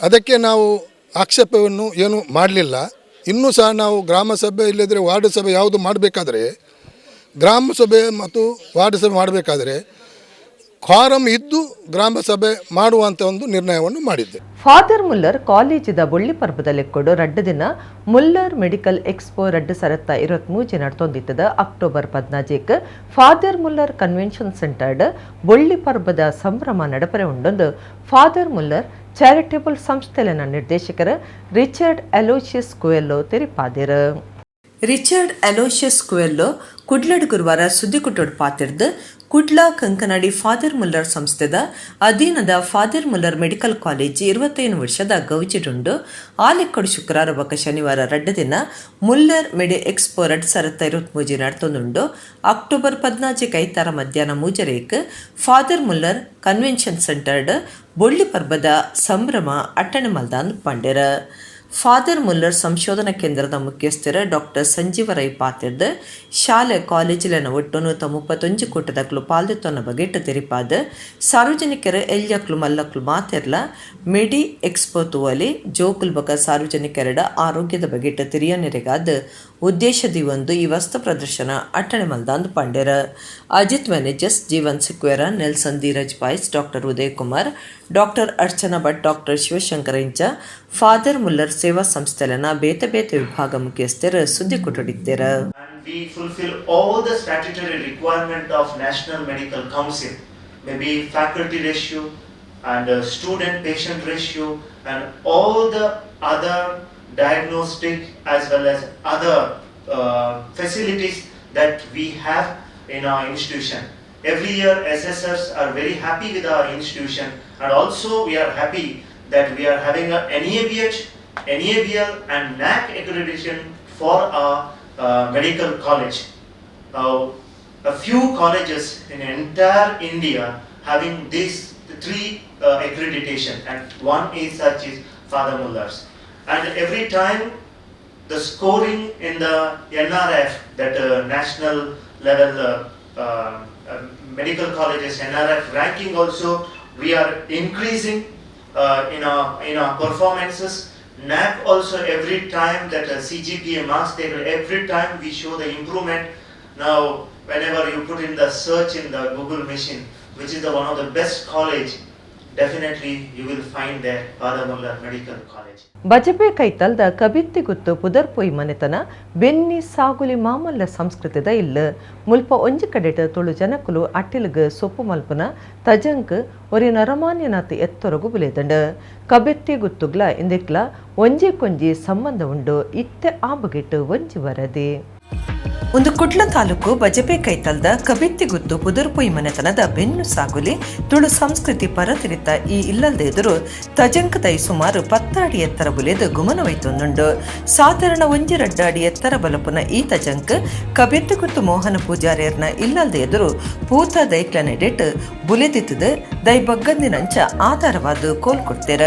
ಅದಕ್ಕೆ ನಾವು ಆಕ್ಷೇಪವನ್ನು ಏನೂ ಮಾಡಲಿಲ್ಲ. ಇನ್ನೂ ಸಹ ನಾವು ಗ್ರಾಮ ಸಭೆ ಇಲ್ಲದಿದ್ದರೆ ವಾರ್ಡ್ ಸಭೆ ಯಾವುದು ಮಾಡಬೇಕಾದ್ರೆ ಗ್ರಾಮ ಸಭೆ ಮತ್ತು ವಾರ್ಡ್ ಸಭೆ ಮಾಡಬೇಕಾದರೆ ಕ್ವಾರಂ ಇದ್ದು ಗ್ರಾಮ ಸಭೆ ಮಾಡುವಂಥ ಒಂದು ನಿರ್ಣಯವನ್ನು ಮಾಡಿದ್ದೆ. ಫಾದರ್ ಮುಲ್ಲರ್ ಕಾಲೇಜಿದ ಬೊಳ್ಳಿ ಪರ್ಬದಲ್ಲಿ ಕೊಡು ರಡ್ಡು ದಿನ Muller medical expo 2023 ನಡ್ತೊಂದಿತ್ತದ. October 14ಕ್ಕೆ father Muller convention centred ಬೊಳ್ಳಿ ಪರ್ಬದ ಸಂಭ್ರಮ ನಡಪರೆ ಉಂಡೊಂದು father Muller charitable ಸಂಸ್ಥೆಲೆನ ನಿರ್ದೇಶಕರು ರಿಚರ್ಡ್ ಅಲೋಷಿಯಸ್ ಕುವೆಲ್ಲೋ ತೆರಿಪಾದಿರು. ರಿಚರ್ಡ್ ಅಲೋಷಿಯಸ್ ಕುವೆಲ್ಲೋ ಕುಡ್ಲಡ್ ಗುರುವಾರ ಸುದ್ದಿಕುಟ್ಟೋಡ್ ಪಾತಿರ್ದು ಕುಡ್ಲ ಕಂಕನಾಡಿ ಫಾದರ್ ಮುಲ್ಲರ್ ಸಂಸ್ಥೆದ ಅಧೀನದ father Muller medical college 25 ವರ್ಷದ ಗೌಜಿಡುಂಡು. ಆಲೆಕ್ಕಡು ಶುಕ್ರವಾರ ಬೊಕ್ಕ ಶನಿವಾರ ರಡ್ಡು ದಿನ ಮುಲ್ಲರ್ ಮೆಡಿ ಎಕ್ಸ್ಪೋ 2023 ನಡ್ತೊಂದುಂಡು. ಅಕ್ಟೋಬರ್ 14 ಐತಾರ ಮಧ್ಯಾಹ್ನ 3:30ಕ್ಕೆ father Muller convention centred ಬೊಳ್ಳಿ ಪರ್ಬದ ಸಂಭ್ರಮ ಅಟ್ಟಣೆ ಮಲ್ದಾನ್ ಪಂಡೆರ. ಫಾದರ್ ಮುಲ್ಲರ್ ಸಂಶೋಧನಾ ಕೇಂದ್ರದ ಮುಖ್ಯಸ್ಥರ ಡಾಕ್ಟರ್ ಸಂಜೀವ ರೈ ಪಾತಿರ್ದ್ ಶಾಲೆ ಕಾಲೇಜಿನ ಒಟ್ಟು 131 ಕೂಟದಕ್ಲು ಪಾಲ್ದೆತ್ತೊನ್ನ ಬಗೆಟ್ ತೆರಿಪಾದ ಸಾರ್ವಜನಿಕರ ಎಲ್ಯಕ್ಲು ಮಲ್ಲಕ್ಲು ಮಾತೆರ್ಲ ಮೆಡಿ ಎಕ್ಸ್ಪೋ ತೂವಲಿ ಜೋಕುಲ್ ಬಕ ಸಾರ್ವಜನಿಕರಡ ಆರೋಗ್ಯದ ಬಗೆಟ್ ತೆರಿಯನೆರೆಗಾದ ಉದ್ದೇಶದಿ ಒಂದು ಈ ವಸ್ತು ಪ್ರದರ್ಶನ ಅಟ್ಟಣೆ ಮಲ್ದಾಂದ್ ಪಂಡೆರ. ಅಜಿತ್ ಮ್ಯಾನೇಜರ್ಸ್, ಜೀವನ್ Sequeira, Nelson Dheeraj Pais, doctor Uday Kumar, doctor Archana Bhat, doctor Shivashankara ಇಂಚ ಫಾದರ್ ಮುಲ್ಲರ್ ಸೇವಾ ಸಂಸ್ಥೆಲನ ಬೇತೆ ಬೇತೆ ವಿಭಾಗ ಮುಖ್ಯಸ್ಥರು ಸುದ್ದಿ ಕೊಟ್ಟಡಿದ್ದೀರ. And we fulfill all the statutory requirement of National Medical Council, maybe faculty ratio and student patient ratio and all the other diagnostic as well as other facilities that we have in our institution. Every year assessors are very happy with our institution, and also we are happy that we are having a NABH, NABL and NAC accreditation for our medical college. A few colleges in entire India having these three accreditation, and one is such is Father Muller's. And every time the scoring in the NRF, that national level medical colleges NRF ranking also, we are increasing in our performances. NAC also, every time that CGPA marks table, every time we show the improvement. Now, whenever you put in the search in the Google machine, which is the one of the best college, definitely you will find there Father Muller Medical College. Bajpe ಕೈತಲ್ದ ಕಬಿತ್ತಿಗುತ್ತು ಪುದರ್ಪೊಯ್ ಮನೆತನ ಬೆನ್ನಿ ಸಾಗುಲಿ ಮಾಮಲ್ಲ ಸಂಸ್ಕೃತಿದ ಇಲ್ಲ. ಮುಲ್ಪ ಒಂಜಿ ಕಡೆಟ್ ತುಳು ಜನಕುಲು ಅಟ್ಟಿಲ್ಗ್ ಸೊಪ್ಪು ಮಲ್ಪುನ ತಜಂಕ್ ಒರಿ ನರಮಾನ್ಯನಾತ್ ಎತ್ತೊರಗು ಬುಲೆದಂಡ. ಕಬೆತ್ತಿ ಗುತ್ತುಗ್ಲ ಇಂದೆಕ್ಲ ಒಂಜಿ ಕೊಂಜಿ ಸಂಬಂಧ ಉಂಡು. ಇತ್ತೆ ಆ ಬಗೆಟ್ ಒಂಜಿ ವರದಿ. ಒಂದು ಕುಡ್ಲ ತಾಲೂಕು ಬಜಪೆ ಕೈತಲ್ದ ಕಬಿತ್ತಿಗುತ್ತು ಪುದರ್ಪೊಯ್ ಮನೆತನದ ಬೆನ್ನು ಸಾಗುಲಿ ತುಳು ಸಂಸ್ಕೃತಿ ಪರತಿರಿತ ಈ ಇಲ್ಲಲ್ದ ಎದುರು ತಜಂಕದೈ ಸುಮಾರು 10 ಅಡಿ ಎತ್ತರ ಬುಲೆದು ಗುಮನವೈತೊಂದುಂಡು. ಸಾಧಾರಣ 1-2 ಅಡಿ ಎತ್ತರ ಬಲಪುನ ಈ ತಜಂಕ್ ಕಬೆತ್ತಿಗುತ್ತು ಮೋಹನ ಪೂಜಾರಿಯರ್ನ ಇಲ್ಲಲ್ದ ಎದುರು ಪೂತ ದೈಕ್ಲನೆಡೆಟ್ ಬುಲೆದಿತ್ತದು ದೈ ಬಗ್ಗಂದಿನಂಚ ಆಧಾರವಾದ ಕೋಲ್ ಕೊಡ್ತೇರ.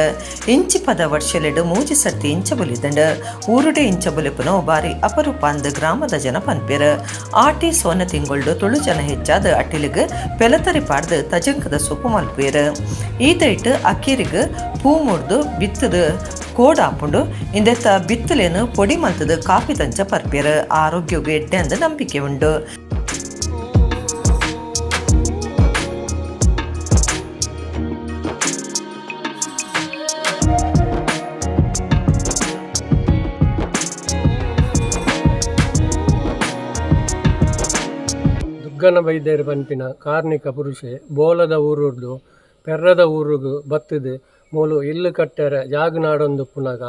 ಇಂಚಿ ಪದ ವರ್ಷಲೆಡು 3 ಸರ್ತಿ ಇಂಚ ಬುಲಿದಂಡ. ಊರುಡೆ ಇಂಚ ಬುಲೆಪುನ ಬಾರಿ ಅಪರೂಪ ಅಂದ್ ಗ್ರಾಮದ ಜನ ಪನ್ಪೆರ್. ಆಟಿ ಸೋನ ತಿಂಗೊಳ್ಡು ತುಳು ಜನ ಹೆಚ್ಚಾದ ಅಟ್ಟಿಲಿಗ್ ಪೆಲತರಿ ಪಾಡ್ದು ತಜಂಕದ ಸೊಪ್ಪು ಮಲ್ಪೇರ್. ಈ ದೈಟ್ ಅಕ್ಕೀರಿಗ್ ಪೂ ಮುಡ್ದು ಬಿತ್ತದ ಕೋಡಾಪುಂಡು. ಇಂದೆತ್ತ ಬಿತ್ತಲೇನು ಪೊಡಿ ಮಲ್ತದ ಕಾಪಿ ತಂಚ ಪರ್ಪೇರ್. ಆರೋಗ್ಯಗ್ ಎಡ್ಡೆ ಅಂದ ನಂಬಿಕೆ ಉಂಡು. ದುಗ್ಗನ ಬೈದೇರು ಪನ್ಪಿನ ಕಾರ್ಣಿಕ ಪುರುಷೆ ಬೋಲದ ಊರುರ್ದು ಪೆರ್ರದ ಊರುಗು ಬತ್ತದು ಮೂಲು ಇಲ್ಲು ಕಟ್ಟೆರೆ ಜಾಗ ನಾಡೊಂದುಪ್ಪುನಗ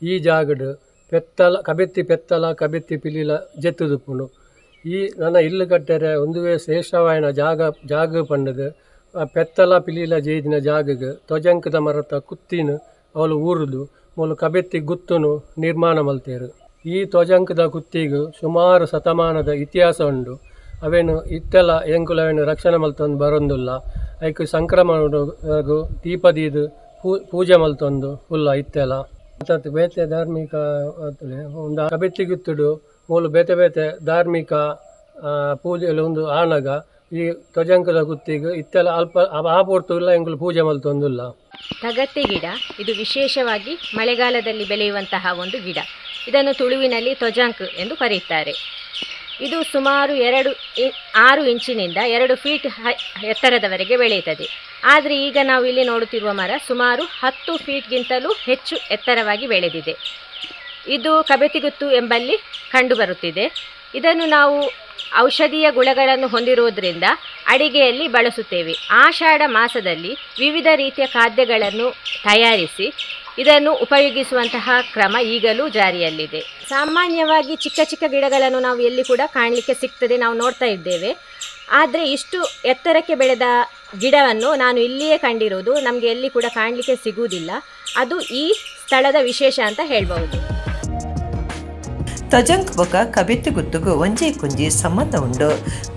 ಈ ಜಾಗಡ್ ಪೆತ್ತಲ ಕಬೆತ್ತಿ ಪೆತ್ತಲ ಕಬೆತ್ತಿ ಪಿಲಿಲ ಜೆತ್ತುದುಪ್ಪುಂಡು. ಈ ನನ ಇಲ್ಲು ಕಟ್ಟೆರೆ ಒಂದುವೇ ಶ್ರೇಷ್ಠವಾಯಿನ ಜಾಗ ಜಾಗ ಪಂಡದು ಆ ಪೆತ್ತಲ ಪಿಲಿಲ ಜೇದಿನ ಜಾಗಗ್ ತೊಜಂಕದ ಮರತ ಕುತ್ತಿನ ಅವಳು ಊರುದು ಮೂಲು ಕಬೆತ್ತಿ ಗುತ್ತುನು ನಿರ್ಮಾಣ ಮಲ್ತೇರು. ಈ ತೊಜಂಕದ ಕುತ್ತಿಗು ಸುಮಾರು ಶತಮಾನದ ಇತಿಹಾಸ ಉಂಡು. ಅವೇನು ಇತ್ತೆಲ ಎಂಕುಲು ಅವೇನು ರಕ್ಷಣೆ ಮಲ್ತೊಂದು ಬರೊಂದುಲ್ಲ. ಐಕ್ ಸಂಕ್ರಮಣ ದೀಪ ದೀದ್ ಪೂಜೆ ಮಲ್ತೊಂದು ಉಲ್ಲ ಇತ್ತೆಲ. ಅತ್ತತ್ ಬೇತೆ ಧಾರ್ಮಿಕ ಒಂದು ಕಬೆತ್ತಿ ಗುತ್ತುಡು ಮೂಲು ಬೇತೆ ಬೇತೆ ಧಾರ್ಮಿಕ ಪೂಜೆಲು ಒಂದು ಆನಗ ಈ ತೊಜಂಕದ ಗುತ್ತಿಗೆ ಇತ್ತೆಲ ಅಲ್ಪ ಆ ಪೊರ್ತುಲ್ಲ ಎಂಕುಲು ಪೂಜೆ ಮಲ್ತೊಂದುಲ್ಲ. ತಗತ್ತೆ ಗಿಡ ಇದು ವಿಶೇಷವಾಗಿ ಮಳೆಗಾಲದಲ್ಲಿ ಬೆಳೆಯುವಂತಹ ಒಂದು ಗಿಡ. ಇದನ್ನು ತುಳುವಿನಲ್ಲಿ ತೊಜಾಂಕ್ ಎಂದು ಕರೆಯುತ್ತಾರೆ. ಇದು ಸುಮಾರು 6 ಇಂಚಿನಿಂದ 2 ಫೀಟ್ ಎತ್ತರದವರೆಗೆ ಬೆಳೆಯುತ್ತದೆ. ಆದರೆ ಈಗ ನಾವು ಇಲ್ಲಿ ನೋಡುತ್ತಿರುವ ಮರ ಸುಮಾರು 10 ಫೀಟ್ಗಿಂತಲೂ ಹೆಚ್ಚು ಎತ್ತರವಾಗಿ ಬೆಳೆದಿದೆ. ಇದು ಕಬೆತಿಗುತ್ತು ಎಂಬಲ್ಲಿ ಕಂಡುಬರುತ್ತಿದೆ. ಇದನ್ನು ನಾವು ಔಷಧೀಯ ಗುಣಗಳನ್ನು ಹೊಂದಿರುವುದರಿಂದ ಅಡಿಗೆಯಲ್ಲಿ ಬಳಸುತ್ತೇವೆ. ಆಷಾಢ ಮಾಸದಲ್ಲಿ ವಿವಿಧ ರೀತಿಯ ಖಾದ್ಯಗಳನ್ನು ತಯಾರಿಸಿ ಇದನ್ನು ಉಪಯೋಗಿಸುವಂತಹ ಕ್ರಮ ಈಗಲೂ ಜಾರಿಯಲ್ಲಿದೆ. ಸಾಮಾನ್ಯವಾಗಿ ಚಿಕ್ಕ ಚಿಕ್ಕ ಗಿಡಗಳನ್ನು ನಾವು ಎಲ್ಲಿ ಕೂಡ ಕಾಣಲಿಕ್ಕೆ ಸಿಗ್ತದೆ, ನಾವು ನೋಡ್ತಾ ಇದ್ದೇವೆ. ಆದರೆ ಇಷ್ಟು ಎತ್ತರಕ್ಕೆ ಬೆಳೆದ ಗಿಡವನ್ನು ನಾನು ಇಲ್ಲಿಯೇ ಕಂಡಿರುವುದು. ನಮಗೆ ಎಲ್ಲಿ ಕೂಡ ಕಾಣಲಿಕ್ಕೆ ಸಿಗುವುದಿಲ್ಲ. ಅದು ಈ ಸ್ಥಳದ ವಿಶೇಷ ಅಂತ ಹೇಳ್ಬಹುದು. ತಜಂಕ್ ಬೊಕ ಕಬೆತ್ತಿಗುತ್ತುಗು ಒಂಜೇ ಕುಂಜಿ ಸಂಬಂಧ ಉಂಡು.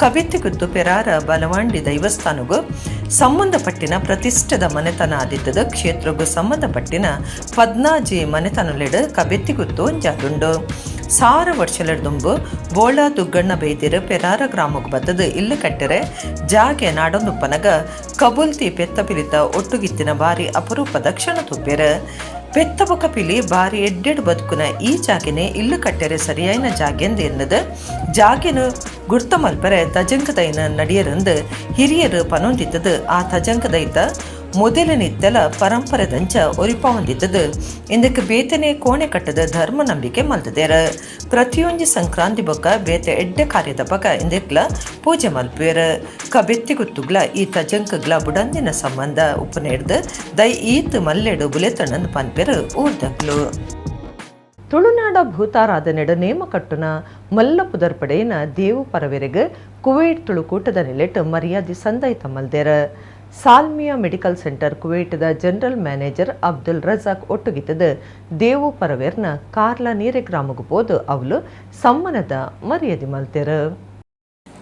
ಕಬೆತ್ತಿಗುತ್ತು ಪೆರಾರ ಬಲವಾಂಡಿ ದೈವಸ್ಥಾನಗು ಸಂಬಂಧಪಟ್ಟಿನ ಪ್ರತಿಷ್ಠದ ಮನೆತನ ಆದಿತ್ತದ. ಕ್ಷೇತ್ರಗೂ ಸಂಬಂಧಪಟ್ಟಿನ 16 ಮನೆತನಲೆಡು ಕಬೆತ್ತಿಗುತ್ತು ಒಂಜಾದುಂಡು. 1000 ವರ್ಷಲೆಡ್ದುಂಬು ಬೋಳ ದುಗ್ಗಣ್ಣ ಬೈದಿರು ಪೆರಾರ ಗ್ರಾಮಕ್ಕೆ ಬತ್ತದು ಇಲ್ಲು ಕಟ್ಟರೆ ಜಾಗೆ ನಾಡೊಂದುಪ್ಪನಗ ಕಬುಲ್ತಿ ಪೆತ್ತ ಪಿಲಿತ ಒಟ್ಟುಗಿತ್ತಿನ ಬಾರಿ ಅಪರೂಪದ ಕ್ಷಣ ತುಪ್ಪೆರ. ಪೆತ್ತ ಬೊಕ ಪಿಲಿ ಬಾರಿ ಎಡ್ಡೆಡ್ ಬದುಕುನ ಈ ಜಾಗೆನೆ ಇಲ್ಲು ಕಟ್ಟೆರೆ ಸರಿಯಾಯಿನ ಜಾಗೆಂದು ಎನ್ನದು ಜಾಗೆನು ಗುರ್ತ ಮಲ್ಪರೆ ತಜಂಕದೈನ ನಡಿಯರಂದು ಹಿರಿಯರು ಪನೊಂದಿತ್ತದು. ಆ ತಜಂಕದೈತ ಮೊದಲನಿತ್ತೆಲ ಪರಂಪರೆದಂಚ ಒರಿಪಾವೊಂದಿತ್ತದು. ಇಂದಕ್ಕೆ ಬೇತನೆ ಕೋಣೆ ಕಟ್ಟದ ಧರ್ಮ ನಂಬಿಕೆ ಮಲ್ತದೇರ. ಪ್ರತಿಯೊಂಜಿ ಸಂಕ್ರಾಂತಿ ಬೊಕ್ಕ ಬೇತೆ ಎಡ್ಡೆ ಕಾರ್ಯದ ಬಕ ಇಂದೆಕ್ಲ ಪೂಜೆ ಮಲ್ಪುವೆರ್. ಕಬೆತ್ತಿ ಗುತ್ತುಗ್ಲ ಈ ತಜಂಕಗ್ಲ ಬುಡಂದಿನ ಸಂಬಂಧ ಉಪ್ಪುನೇಡ್ದು ದೈ ಈತ್ ಮಲ್ಲೆಡು ಬುಲೆತಣ್ಣಂದು ಪನ್ಪೆರು ಊರ್ದಕ್ಲು. ತುಳುನಾಡ ಭೂತಾರಾಧನೆಡು ನೇಮ ಕಟ್ಟುನ ಮಲ್ಲ ಪುದರ್ಪಡೆಯಿನ ದೇವು ಪರವೆರೆಗ್ ಕುವೈಟ್ ತುಳುಕೂಟದ ನಿಲೆಟ್ ಮರ್ಯಾದೆ ಸಂದಾಯ್ತ ಮಲ್ದೆರ್. ಸಾಲ್ಮಿಯಾ ಮೆಡಿಕಲ್ ಸೆಂಟರ್ ಕುವೈಟ್ದ ಜನರಲ್ ಮ್ಯಾನೇಜರ್ ಅಬ್ದುಲ್ ರಜಾಕ್ ಒಟ್ಟುಗಿತ್ತದ ದೇವು ಪರವೇರ್ನ ಕಾರ್ಲ ನೀರೆ ಗ್ರಾಮಗ್ ಪೋದು ಅವಲು ಸಮ್ಮನದ ಮರ್ಯಾದೆ ಮಲ್ತೆರ್.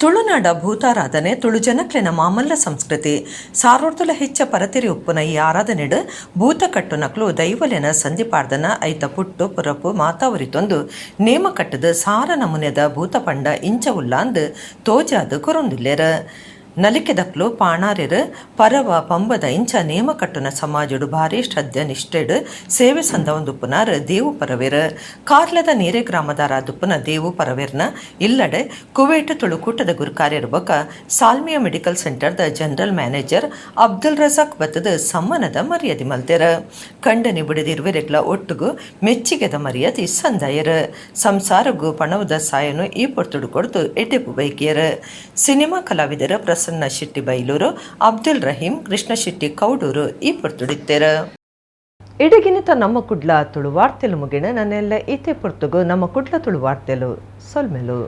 ತುಳುನಾಡ ಭೂತಾರಾಧನೆ ತುಳು ಜನಕ್ಲೆನ ಮಾಮಲ್ಲ ಸಂಸ್ಕೃತಿ. ಸಾರೋರ್ತುಲ ಹೆಚ್ಚ ಪರತಿರಿ ಉಪ್ಪುನ ಈ ಆರಾಧನೆಡು ಭೂತ ಕಟ್ಟುನಕ್ಲು ದೈವಲೆನ ಸಂಧಿಪಾರ್ದನ, ಐತ ಪುಟ್ಟು ಪುರಪು ಮಾತಾವರಿತೊಂದು ನೇಮ ಕಟ್ಟದ ಸಾರ ನಮೂನೆದ ಭೂತ ಪಂಡ ಇಂಚ ಉಲ್ಲಾಂದ್ ತೋಜಾದ್ ಕೊರೊಂದುಲ್ಲೆರ್. ನಲಿಕೆದಕ್ಲು, ಪಾಣಾರೆರ್, ಪರವ, ಪಂಬದ ಇಂಚ ನೇಮ ಕಟ್ಟುನ ಸಮಾಜಡು ಭಾರಿ ಶ್ರದ್ಧೆ ನಿಷ್ಠೆಡ್ ಸೇವೆ ಸಂದವೊಂದುಪ್ಪುನಾರ್ ದೇವು ಪರವೆರ್. ಕಾರ್ಲದ ನೀರೆ ಗ್ರಾಮದಾರ ದುಪ್ಪುನ ದೇವು ಪರವೆರ್ನ ಇಲ್ಲಡೆ ಕುವೈಟ್ ತುಳುಕೂಟದ ಗುರುಕಾರ್ಯರ್ ಬೊಕ ಸಾಲ್ಮಿಯಾ ಮೆಡಿಕಲ್ ಸೆಂಟರ್ದ ಜನರಲ್ ಮ್ಯಾನೇಜರ್ ಅಬ್ದುಲ್ ರಜಾಕ್ ಬತ್ತದ ಸಮ್ಮನದ ಮರ್ಯಾದೆ ಮಲ್ತೆರ್. ಕಂಡನಿ ಬುಡಿದಿರುವೆರೆಗ್ಲ ಒಟ್ಟುಗು ಮೆಚ್ಚಿಗೆದ ಮರ್ಯಾದೆ ಸಂದಾಯರ್. ಸಂಸಾರಗು ಪಣವುದ ಸಾಯನು ಈ ಪೊರ್ತುಡು ಕೊಡ್ದು ಎಡ್ಡೆಪು ಬೈಕಿಯರ್. ಸಿನಿಮಾ ಕಲಾವಿದರ ಪ್ರಸನ್ನ ಶೆಟ್ಟಿ ಬೈಲೂರು, ಅಬ್ದುಲ್ ರಹೀಂ, ಕೃಷ್ಣ ಶೆಟ್ಟಿ ಕೌಡೂರು ಈ ಪೊರ್ತುಡಿತ್ತೆರ್. ಇಡಗಿನಿತ ನಮ್ಮ ಕುಡ್ಲ ತುಳು ವಾರ್ತೆಲು ಮುಗಿಣ. ನನ್ನೆಲ್ಲ ಇತ್ತೆ ಪೊರ್ತುಗು ನಮ್ಮ ಕುಡ್ಲ ತುಳು ವಾರ್ತೆಲು. ಸೊಲ್ಮೆಲು.